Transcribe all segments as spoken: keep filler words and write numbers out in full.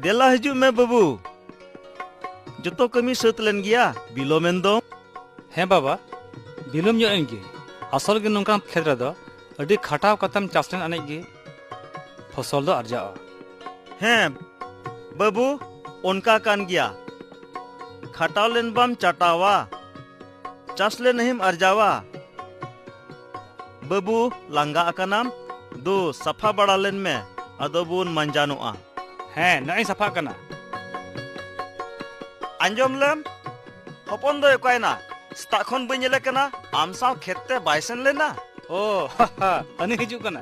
ᱫᱮᱞᱟ ᱦᱤᱡᱩᱜ ᱢᱮ ᱵᱟᱹᱵᱩ, ᱡᱚᱛᱚ ᱠᱟᱹᱢᱤ ᱥᱟᱹᱛ ᱞᱮᱱ ᱜᱮᱭᱟ, ᱵᱤᱞᱚᱢ ᱮᱱ ᱫᱚᱢ᱾ ᱦᱮᱸ ᱵᱟᱵᱟ, ᱵᱤᱞᱚᱢ ᱧᱚᱜ ᱮᱱ ᱜᱤᱭᱟᱹᱧ᱾ ᱟᱥᱚᱞ ᱜᱮ ᱱᱚᱝᱠᱟᱱ ᱠᱷᱮᱛ ᱨᱮᱫᱚ ᱟᱹᱰᱤ ᱠᱷᱟᱴᱟᱣ ᱠᱟᱛᱮᱢ ᱪᱟᱥ ᱞᱮᱱ ᱟᱹᱱᱤᱡ ᱜᱮ ᱯᱷᱚᱥᱚᱞ ᱫᱚ ᱟᱨᱡᱟᱜᱼᱟ᱾ ᱦᱮᱸ ᱵᱟᱹᱵᱩ, ᱚᱱᱠᱟ ᱠᱟᱱ ᱜᱮᱭᱟ᱾ ᱠᱷᱟᱴᱟᱣ ᱞᱮᱱ ᱵᱟᱢ ᱪᱟᱴᱟᱣᱟ, ᱪᱟᱥ ᱞᱮᱱ ᱱᱟᱹᱦᱤᱢ ᱟᱨᱡᱟᱣᱟ᱾ ᱵᱟᱹᱵᱩ, ᱞᱟᱸᱜᱟ ᱟᱠᱟᱱᱟᱢ? ᱫᱩ, ᱥᱟᱯᱷᱟ ᱵᱟᱲᱟ ᱞᱮᱱ ᱢᱮ, ᱟᱫᱚ ᱵᱚᱱ ᱢᱟᱸᱡᱟᱱᱚᱜᱼᱟ᱾ ᱦᱮᱸ, ᱱᱚᱜᱼᱚᱭ ᱥᱟᱯᱷᱟᱜ ᱠᱟᱱᱟ᱾ ᱟᱸᱡᱚᱢ ᱞᱮᱢ, ᱦᱚᱯᱚᱱ ᱫᱚᱭ ᱚᱠᱟᱭᱮᱱᱟ? ᱥᱮᱛᱟᱜ ᱠᱷᱚᱱ ᱵᱟᱹᱧ ᱧᱮᱞᱮ ᱠᱟᱱᱟ, ᱟᱢ ᱥᱟᱶ ᱠᱷᱮᱛ ᱛᱮ ᱵᱟᱭ ᱥᱮᱱ ᱞᱮᱱᱟ? ᱚ, ᱦᱟ, ᱦᱟ, ᱦᱟᱹᱱᱤ ᱦᱤᱡᱩᱜ ᱠᱟᱱᱟ᱾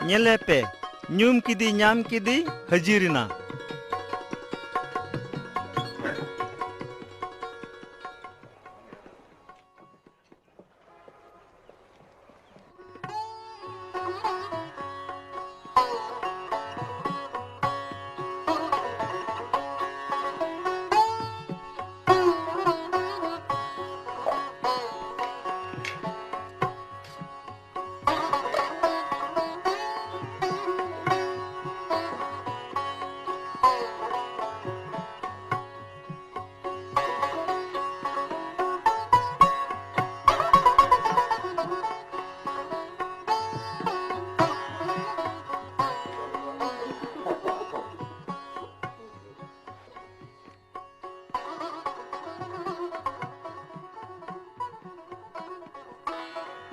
ᱧᱮᱞᱮ ᱯᱮ, ᱧᱩᱢ ᱠᱤᱫᱤ, ᱧᱟᱢ ᱠᱤᱫᱤ, ᱦᱟᱹᱡᱤᱨ ᱮᱱᱟ᱾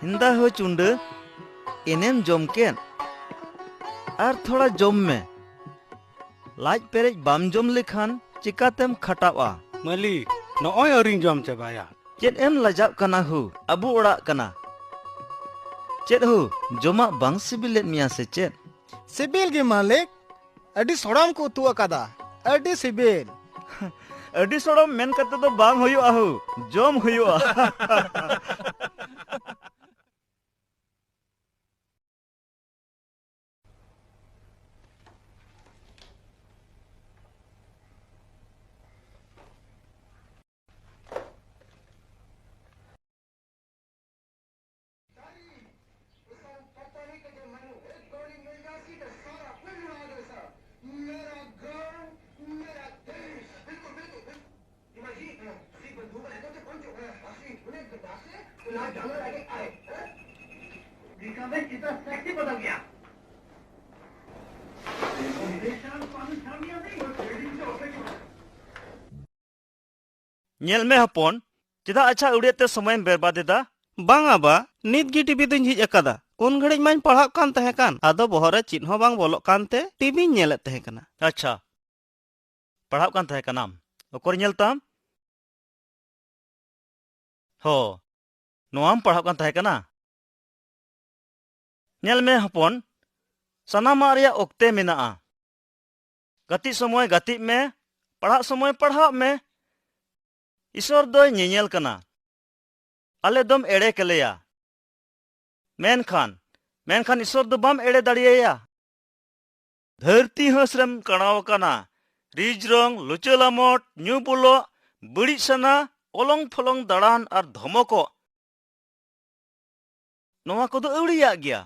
ᱦᱤᱱᱫᱟ ᱦᱳ ᱪᱩᱸᱰᱟᱹ, ᱮᱱᱮᱢ ᱡᱚᱢ ᱠᱮᱫ? ᱟᱨ ᱛᱷᱚᱲᱟ ᱡᱚᱢ ᱢᱮ᱾ ᱞᱟᱡ ᱯᱮᱨᱮᱡ ᱵᱟᱢ ᱡᱚᱢ ᱞᱮᱠᱷᱟᱱ ᱪᱤᱠᱟᱛᱮᱢ ᱠᱷᱟᱴᱟᱣᱜᱼᱟ? ᱢᱟᱹᱞᱤᱠ, ᱱᱚᱜᱼᱚᱭ ᱟᱹᱣᱨᱤᱧ ᱡᱚᱢ ᱪᱟᱵᱟᱭᱟ᱾ ᱪᱮᱫ ᱮᱢ ᱞᱟᱡᱟᱜ ᱠᱟᱱᱟ ᱦᱳ? ᱟᱵᱚ ᱚᱲᱟᱜ ᱠᱟᱱᱟ᱾ ᱪᱮᱫ ᱦᱳ, ᱡᱚᱢᱟᱜ ᱵᱟᱝ ᱥᱤᱵᱤᱞᱮᱫ ᱢᱮᱭᱟ ᱥᱮ ᱪᱮᱫ? ᱥᱤᱵᱤᱞ ᱜᱮ ᱢᱟᱹᱞᱤᱠ, ᱟᱹᱰᱤ ᱥᱚᱲᱚᱢ ᱠᱚ ᱩᱛᱩ ᱟᱠᱟᱫᱟ, ᱟᱹᱰᱤ ᱥᱤᱵᱤᱞ᱾ ᱟᱹᱰᱤ ᱥᱚᱲᱚᱢ ᱢᱮᱱ ᱠᱟᱛᱮ ᱫᱚ ᱵᱟᱝ ᱦᱩᱭᱩᱜᱼᱟ ᱦᱳ, ᱡᱚᱢ ᱦᱩᱭᱩᱜᱼᱟ᱾ ᱧᱮᱞ ᱢᱮ ᱦᱚᱯᱚᱱ, ᱪᱮᱫᱟᱜ ᱟᱪᱪᱷᱟ ᱟᱹᱣᱲᱤᱭᱟᱹ ᱛᱮ ᱥᱚᱢᱚᱭᱮᱢ ᱵᱮᱨᱵᱟᱫ ᱮᱫᱟ? ᱵᱟᱝᱟ ᱵᱟ, ᱱᱤᱛ ᱜᱮ ᱴᱤᱵᱷᱤ ᱫᱚᱧ ᱡᱷᱤᱡ ᱟᱠᱟᱫᱟ᱾ ᱩᱱ ᱜᱷᱟᱹᱲᱤᱡ ᱢᱟᱧ ᱯᱟᱲᱦᱟᱜ ᱠᱟᱱ ᱛᱟᱦᱮᱸ ᱠᱟᱱ, ᱟᱫᱚ ᱵᱚᱦᱚᱜ ᱨᱮ ᱪᱮᱫ ᱦᱚᱸ ᱵᱟᱝ ᱵᱚᱞᱚᱜ ᱠᱟᱱᱛᱮ ᱴᱤᱵᱷᱤᱧ ᱧᱮᱞᱮᱫ ᱛᱟᱦᱮᱸ ᱠᱟᱱᱟ᱾ ᱟᱪᱪᱷᱟ, ᱯᱟᱲᱦᱟᱜ ᱠᱟᱱ ᱛᱟᱦᱮᱸ ᱠᱟᱱᱟᱢ? ᱚᱠᱚᱨ ᱧᱮᱞ ᱛᱟᱢ? ᱦᱚ, ᱱᱚᱣᱟᱢ ᱯᱟᱲᱦᱟᱜ ᱠᱟᱱ ᱛᱟᱦᱮᱸ ᱠᱟᱱᱟ? ᱧᱮᱞ ᱢᱮ ᱦᱚᱯᱚᱱ, ᱥᱟᱱᱟᱢᱟᱜ ᱨᱮᱭᱟᱜ ᱚᱠᱛᱮ ᱢᱮᱱᱟᱜᱼᱟ᱾ ᱜᱟᱛᱮᱜ ᱥᱚᱢᱚᱭ ᱜᱟᱛᱮᱜ ᱢᱮ, ᱯᱟᱲᱦᱟᱜ ᱥᱚᱢᱚᱭ ᱯᱟᱲᱦᱟᱜ ᱢᱮ᱾ ᱤᱥᱚᱨ ᱫᱚᱭ ᱧᱮᱧᱮᱞ ᱠᱟᱱᱟ᱾ ᱟᱞᱮ ᱫᱚᱢ ᱮᱲᱮ ᱠᱮᱞᱮᱭᱟ᱾ ᱢᱮᱱᱠᱷᱟᱱ, ᱢᱮᱱᱠᱷᱟᱱ ᱤᱥᱚᱨ ᱫᱚ ᱵᱟᱢ ᱮᱲᱮ ᱫᱟᱲᱮᱭᱟᱭᱟ᱾ ᱫᱷᱟᱹᱨᱛᱤ ᱦᱟᱹᱥ ᱨᱮᱢ ᱠᱟᱬᱟᱣ ᱟᱠᱟᱱᱟ᱾ ᱨᱤᱡᱽ ᱨᱚᱝ, ᱞᱩᱪᱟᱹ ᱞᱟᱢᱚᱴ, ᱧᱩ ᱵᱩᱞᱚᱜ, ᱵᱟᱹᱲᱤᱡ ᱥᱟᱱᱟ, ᱚᱞᱚᱝ ᱯᱷᱚᱞᱚᱝ ᱫᱟᱬᱟᱱ ᱟᱨ ᱫᱷᱚᱢᱚᱠᱚᱜ᱾ ᱱᱚᱣᱟ ᱠᱚᱫᱚ ᱟᱹᱣᱲᱤᱭᱟᱜ ᱜᱮᱭᱟ᱾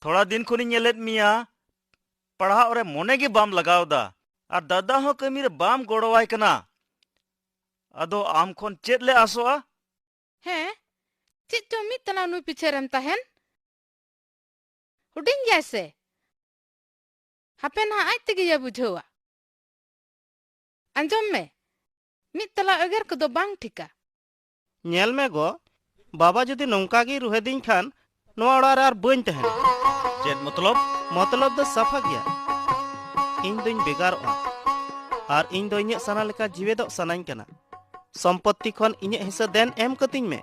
ᱛᱷᱚᱲᱟ ᱫᱤᱱ ᱠᱷᱚᱱᱤᱧ ᱧᱮᱞᱮᱫ ᱢᱮᱭᱟ, ᱯᱟᱲᱦᱟᱜ ᱨᱮ ᱢᱚᱱᱮ ᱜᱮ ᱵᱟᱢ ᱞᱟᱜᱟᱣ ᱮᱫᱟ᱾ ᱟᱨ ᱫᱟᱫᱟ ᱦᱚᱸ ᱠᱟᱹᱢᱤ ᱨᱮ ᱵᱟᱢ ᱜᱚᱲᱚᱣᱟᱭ ᱠᱟᱱᱟ᱾ ᱟᱫᱚ ᱟᱢ ᱠᱷᱚᱱ ᱪᱮᱫ ᱞᱮ ᱟᱥᱚᱜᱼᱟ? ᱦᱮᱸ, ᱪᱮᱫ ᱪᱚ ᱢᱤᱫ ᱛᱟᱞᱟ ᱱᱩᱭ ᱯᱤᱪᱷᱟᱹ ᱨᱮᱢ ᱛᱟᱦᱮᱱ? ᱦᱩᱰᱤᱧ ᱜᱮᱭᱟᱭ ᱥᱮ? ᱦᱟᱯᱮ ᱱᱟᱦᱟᱜ ᱟᱡ ᱛᱮᱜᱮᱭᱮ ᱵᱩᱡᱷᱟᱹᱣᱟ᱾ ᱟᱸᱡᱚᱢ ᱢᱮ, ᱢᱤᱫ ᱛᱟᱞᱟ ᱮᱜᱮᱨ ᱠᱚᱫᱚ ᱵᱟᱝ ᱴᱷᱤᱠᱟ᱾ ᱧᱮᱞ ᱢᱮ ᱜᱚ, ᱵᱟᱵᱟ ᱡᱩᱫᱤ ᱱᱚᱝᱠᱟ ᱜᱮᱭ ᱨᱩᱦᱮᱫᱤᱧ ᱠᱷᱟᱱ, ᱱᱚᱣᱟ ᱚᱲᱟᱜ ᱨᱮ ᱟᱨ ᱵᱟᱹᱧ ᱛᱟᱦᱮᱱᱟ᱾ ᱪᱮᱫ ᱢᱚᱛᱞᱚᱵ? ᱢᱚᱛᱞᱚᱵ ᱫᱚ ᱥᱟᱯᱷᱟ ᱜᱮᱭᱟ᱾ ᱤᱧ ᱫᱩᱧ ᱵᱮᱜᱟᱨᱚᱜᱼᱟ᱾ ᱟᱨ ᱤᱧ ᱫᱚ ᱤᱧᱟᱹᱜ ᱥᱟᱱᱟ ᱞᱮᱠᱟ ᱡᱤᱣᱮᱫᱚᱜ ᱥᱟᱱᱟᱧ ᱠᱟᱱᱟ᱾ ᱥᱚᱢᱯᱚᱛᱛᱤ ᱠᱷᱚᱱ ᱤᱧᱟᱹᱜ ᱦᱤᱥᱟᱹ ᱫᱮᱱ ᱮᱢ ᱠᱟᱹᱛᱤᱧ ᱢᱮ᱾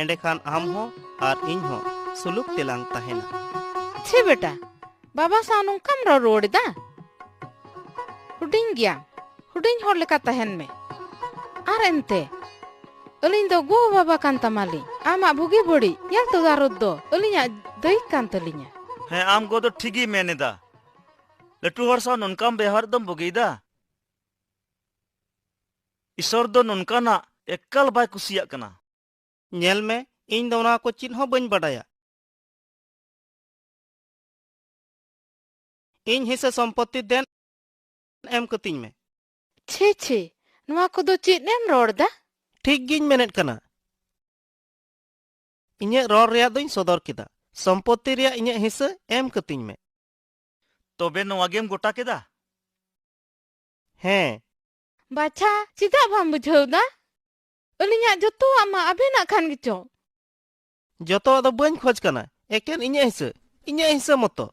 ᱮᱸᱰᱮᱠᱷᱟᱱ ᱟᱢ ᱦᱚᱸ ᱟᱨ ᱤᱧ ᱦᱚᱸ ᱥᱩᱞᱩᱠ ᱛᱮᱞᱟᱝ ᱛᱟᱦᱮᱱᱟ᱾ ᱪᱷᱮ ᱵᱮᱴᱟ, ᱵᱟᱵᱟ ᱥᱟᱶ ᱱᱚᱝᱠᱟᱢ ᱨᱚᱲ ᱨᱩᱣᱟᱹᱲ ᱮᱫᱟ? ᱦᱩᱰᱤᱧ ᱜᱮᱭᱟᱢ, ᱦᱩᱰᱤᱧ ᱦᱚᱲ ᱞᱮᱠᱟ ᱛᱟᱦᱮᱱ ᱢᱮ᱾ ᱟᱨ ᱮᱱᱛᱮ, ᱟᱹᱞᱤᱧ ᱫᱚ ᱜᱚ ᱵᱟᱵᱟ ᱠᱟᱱ ᱛᱟᱢᱟᱞᱤᱧ᱾ ᱟᱢᱟᱜ ᱵᱩᱜᱤ ᱵᱟᱹᱲᱤᱡ ᱧᱮᱞ ᱛᱚᱫᱟᱨᱚᱛ ᱫᱚ ᱟᱹᱞᱤᱧᱟᱜ ᱫᱟᱹᱭᱤᱠ ᱠᱟᱱ ᱛᱟᱹᱞᱤᱧᱟ᱾ ᱦᱮᱸ, ᱟᱢ ᱜᱚ ᱫᱚ ᱴᱷᱤᱠ ᱜᱮᱭ ᱢᱮᱱ ᱮᱫᱟ᱾ ᱞᱟᱹᱴᱩ ᱦᱚᱲ ᱥᱟᱶ ᱱᱚᱝᱠᱟᱢ ᱵᱮᱣᱦᱟᱨ ᱫᱚᱢ ᱵᱩᱜᱤᱭᱮᱫᱟ᱾ ᱤᱥᱚᱨ ᱫᱚ ᱱᱚᱝᱠᱟᱱᱟᱜ ᱮᱠᱟᱞ ᱵᱟᱭ ᱠᱩᱥᱤᱭᱟᱜ ᱠᱟᱱᱟ᱾ ᱧᱮᱞ ᱢᱮ, ᱤᱧ ᱫᱚ ᱚᱱᱟ ᱠᱚ ᱪᱮᱫ ᱦᱚᱸ ᱵᱟᱹᱧ ᱵᱟᱰᱟᱭᱟ᱾ ᱤᱧ ᱦᱤᱥᱟᱹ ᱥᱚᱢᱯᱚᱛᱛᱤ ᱫᱮᱱ ᱮᱢ ᱠᱟᱹᱛᱤᱧ ᱢᱮ᱾ ᱪᱷᱤ ᱪᱷᱤ, ᱱᱚᱣᱟ ᱠᱚᱫᱚ ᱪᱮᱫ ᱮᱢ ᱨᱚᱲ ᱫᱟ? ᱴᱷᱤᱠ ᱜᱤᱧ ᱢᱮᱱᱮᱫ ᱠᱟᱱᱟ᱾ ᱤᱧᱟᱹᱜ ᱨᱚᱲ ᱨᱮᱭᱟᱜ ᱫᱚᱧ ᱥᱚᱫᱚᱨ ᱠᱮᱫᱟ᱾ ᱥᱚᱢᱯᱚᱛᱛᱤ ᱨᱮᱭᱟᱜ ᱤᱧᱟᱹᱜ ᱦᱤᱥᱟᱹ ᱮᱢ ᱠᱟᱹᱛᱤᱧ ᱢᱮ᱾ ᱛᱚᱵᱮ ᱱᱚᱣᱟ ᱜᱮᱢ ᱜᱚᱴᱟ ᱠᱮᱫᱟ? ᱦᱮᱸ᱾ ᱵᱟᱪᱷᱟ, ᱪᱮᱫᱟᱜ ᱵᱟᱢ ᱵᱩᱡᱷᱟᱹᱣ ᱫᱟ? ᱟᱹᱞᱤᱧᱟᱜ ᱡᱚᱛᱚᱣᱟᱜ ᱢᱟ ᱟᱵᱮᱱᱟᱜ ᱠᱟᱱ ᱜᱮᱪᱚ᱾ ᱡᱚᱛᱚᱣᱟᱜ ᱫᱚ ᱵᱟᱹᱧ ᱠᱷᱚᱡᱽ ᱠᱟᱱᱟ, ᱮᱠᱮᱱ ᱤᱧᱟᱹᱜ ᱦᱤᱥᱟᱹ, ᱤᱧᱟᱹᱜ ᱦᱤᱥᱟᱹ ᱢᱚᱛᱚ᱾